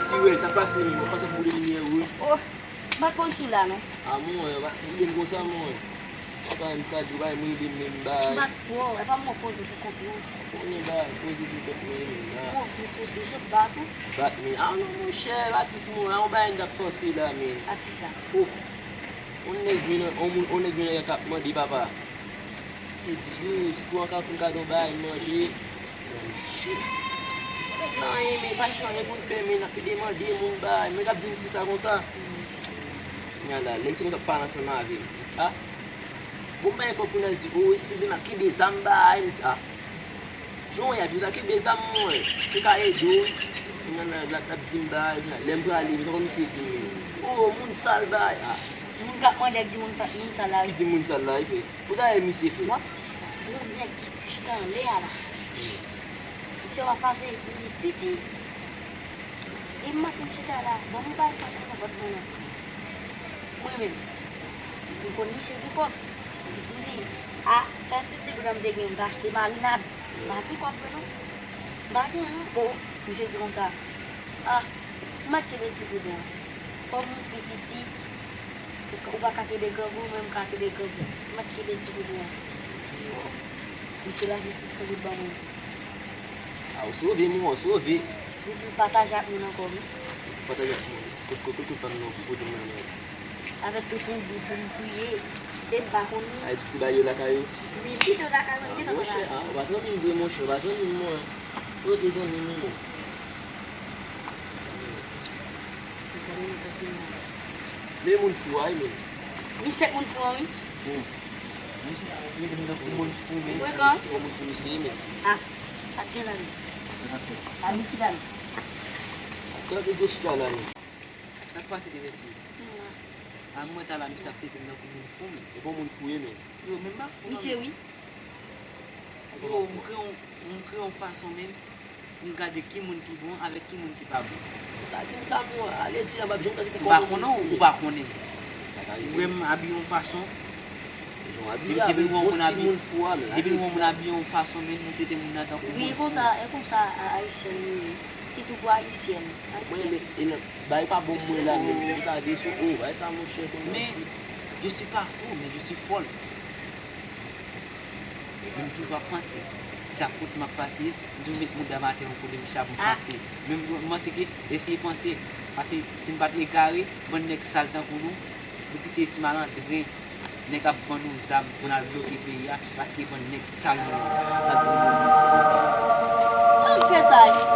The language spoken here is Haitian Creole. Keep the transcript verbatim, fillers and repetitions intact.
Ti wè, sa pase menm, w ap pase boule limyè wouj. Oh, m pa t konn sou la non. A mwen, pa t ede m konsa mwen. Papa m sa di w bay mwen ede m menm bay. M pa t kwè w, e pa mwen poze pou kont mwen. Konnen bay, poze pou kont mwen menm la. Bon, ti sou sou sou bat ou. Bat men, a non monchè, atis mwen, a yon bagay m t ap panse la men. Ak kisa? Oh, yon nèg vin, yon moun, yon nèg vin nan kay k ap mande papa. Se di yo, si tou an ka foun kado bay manje. Nan misye. Nan anyen men pa jan anyen pou n fè men n ap demande moun bay. Men k ap di misye sa konsa. Nyala, lè misye konsa ap pale ansanm avè m. A. Bon m bay kòb pou n al di, o, si vle m ap kenbe zam bay. M di, a. Jan w ye a, pi w ta kenbe zam mwen. Te ka ede w. Nyala, l ap, l ap di m bay. Lè m prale, m tankou misye di m. O, moun sal bay. A. Moun k ap mande ak di moun, moun sal la. Ki di moun sal la, e fè. Ou ta wè misye fè. W ap di sa, yon nèg ki chita anlè a la. Misye w ap pase, li di, piti. E m ap chita la, ban m bay pase nan pòt mwen non. Mwen menm, m konn misye pou kòb. M di, a, sa ti diplòm m te gen, m ta achte marinad. M pa gen kòb vre non. M pa gen non. O, misye di konsa, a, m ap kenbe ti kout mwen. Kòm ou pi piti, ou pa ka kenbe grangou, mwen m ka kenbe grangou. M ap kenbe ti kout mwen. Misye lage sèt san goud ban mwen. A, ou sove mwen, ou sove. Li di m pataje ak moun ankò wi. Pataje ak moun. Kot, kot, kot, kot pa m nan, kote m nan men. Avèk tout moun di pou m priye. E m pa konn li. A, di pou bay yo lakay ou? Wi, li te lakay mwen, li te nan lakay. A, monchè, a, ou pa zanmi m vre, monchè, ou pa zanmi m, mwen. Ou te zanmi m, mwen. Men moun fou a, wi, men. Misye k moun fou an, wi. Bon. Misye, misye, misye, moun fou, men. Frekan. Misye, moun fou, misye, men. A, sa k gen la, men. A, li ki la, men. Kanpe gwo chita la, men. Sa k pase, Tevèti? A, mwen, ta la, misye ap trete m tankou moun fou, men. E bon moun fou, ye, men. Yo, men m pa fou, non. Misye, wi. Yo, m kreye yon, m kreye yon fason, men. M gade ki moun ki bon avèk ki moun ki pa bon. Ou ta di m sa, mwen, ale di anba byen, ou ta di m kòman moun fou. M pa konnen w, ou pa konnen m. Ou wè m abiye yon fason. Depi, depi m wè yon moun abiye, depi m wè yon moun abiye yon fason, men m trete moun nan tankou moun fou. Wi, e konsa, e konsa a- Ayisyèn yo ye. Sitou pou Ayisyèn. Ayisyèn. Bay pa bon mwen la menm, li ta vin sou ou, bay sa monchè konn. Men, je suis pas fou, mais je suis folle. Men m toujou ap panse. Chak kote m ap pase, m toujou met mouda m atè yon kote, m chak m panse. Men m, m panse ke, eseye panse. Paske si n pa t egare, bann nèg sal tankou nou, nou kite ti malandren, nèg ap ban nou zam pou n al bloke peyi a, paske bann nèg sal nou ye. N ap di nou. An fè sa, wi.